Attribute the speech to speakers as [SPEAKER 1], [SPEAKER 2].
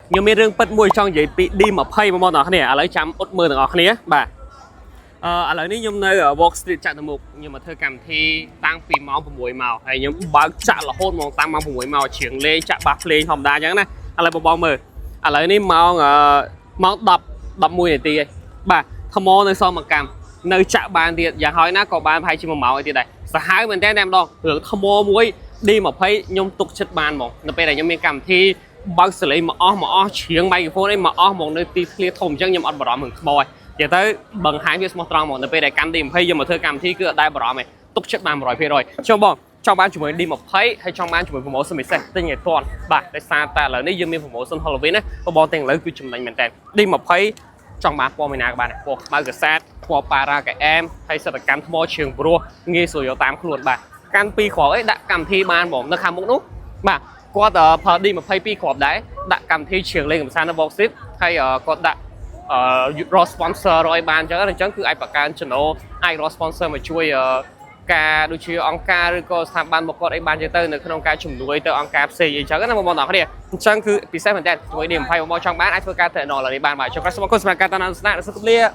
[SPEAKER 1] ខ្ញុំមានរឿងពិតមួយចង់និយាយពី D20 បងប្អូនទាំងអស់គ្នាឥឡូវចាំអ៊ុតមើលទាំងអស់គ្នាបាទអឺឥឡូវនេះខ្ញុំនៅ Walk Street ចតុមុខខ្ញុំមកធ្វើកម្មវិធីតាំងពីម៉ោង6មកហើយខ្ញុំបើកចាក់រហូតហ្មងតាំងម៉ោង6មកច្រៀងលេងចាក់បាសភ្លេងធម្មតាអញ្ចឹងណាឥឡូវបងបងមើលឥឡូវនេះម៉ោងអឺម៉ោង10 11នាទីហើយបាទថ្មនៅសល់មួយកម្មនៅចាក់បានទៀតយ៉ាងហើយណាក៏បានប្រហែលជា1ម៉ោងអីទៀតដែរសាហាវមែនតើតែម្ដងរឿងថ្មមួយ D20 ខ្ញុំទុកចិត្តបានហ្មងនៅពេលដែលខ្ញុំមានកម្មវិធីបើកសលេងមកអស់មកអស់ច្រៀង microphone អីមកអស់ហ្មងនៅទីធ្លាធំអញ្ចឹងខ្ញុំអត់បារម្ភរឿងថ្មទេនិយាយទៅបង្ហាញវាស្មោះត្រង់ហ្មងនៅពេលដែលកម្ម D20 យកមកធ្វើកម្មវិធីគឺអត់ដែលបារម្ភទេទុកចិត្តបាន100%ចុះបងចង់បានជាមួយ D20 ហើយចង់បានជាមួយ promotion ពិសេសទិញឲ្យទាន់បាទដោយសារតែឥឡូវនេះយើងមាន promotion Halloween ណាបងបងទាំងឥឡូវគឺចំណេញមែនតើ D20 ចង់បានពណ៌មួយណាក៏បានដែរពណ៌ខ្មៅកាសាតពណ៌ប៉ារ៉ាកែអែមហើយសិតកម្មថ្មឈឿងព្រោះងាយស្រួលយកតាមខ្លួនបាទកាន់ពីរគ្រាប់អីដាក់កម្មវិធីបានហ្មងនៅខាងមុខនោះបាទគាត់ផល D22 គ្រាប់ដែរដាក់កម្មវិធីច្រៀងលេងកម្សាន្តនៅ Box Street ហើយគាត់ដាក់អឺរក sponsor រកឲ្យបានអញ្ចឹងអញ្ចឹងគឺអាចបង្កើនចំណូលអាចរក sponsor មកជួយការដូចជាអង្គការឬក៏ស្ថាប័នរបស់គាត់អីបានចឹងទៅនៅក្នុងការជំនួយទៅអង្គការផ្សេងអីចឹងណាបងប្អូនទាំងអស់គ្នាអញ្ចឹងគឺពិសេសមែនតើជាមួយ D20 បងប្អូនចង់បានអាចធ្វើការតំណឡនេះបានបាទចុងក្រោយសូមអរគុណសម្រាប់ការតាមដានទស្សនាសូមជម្រាបលា។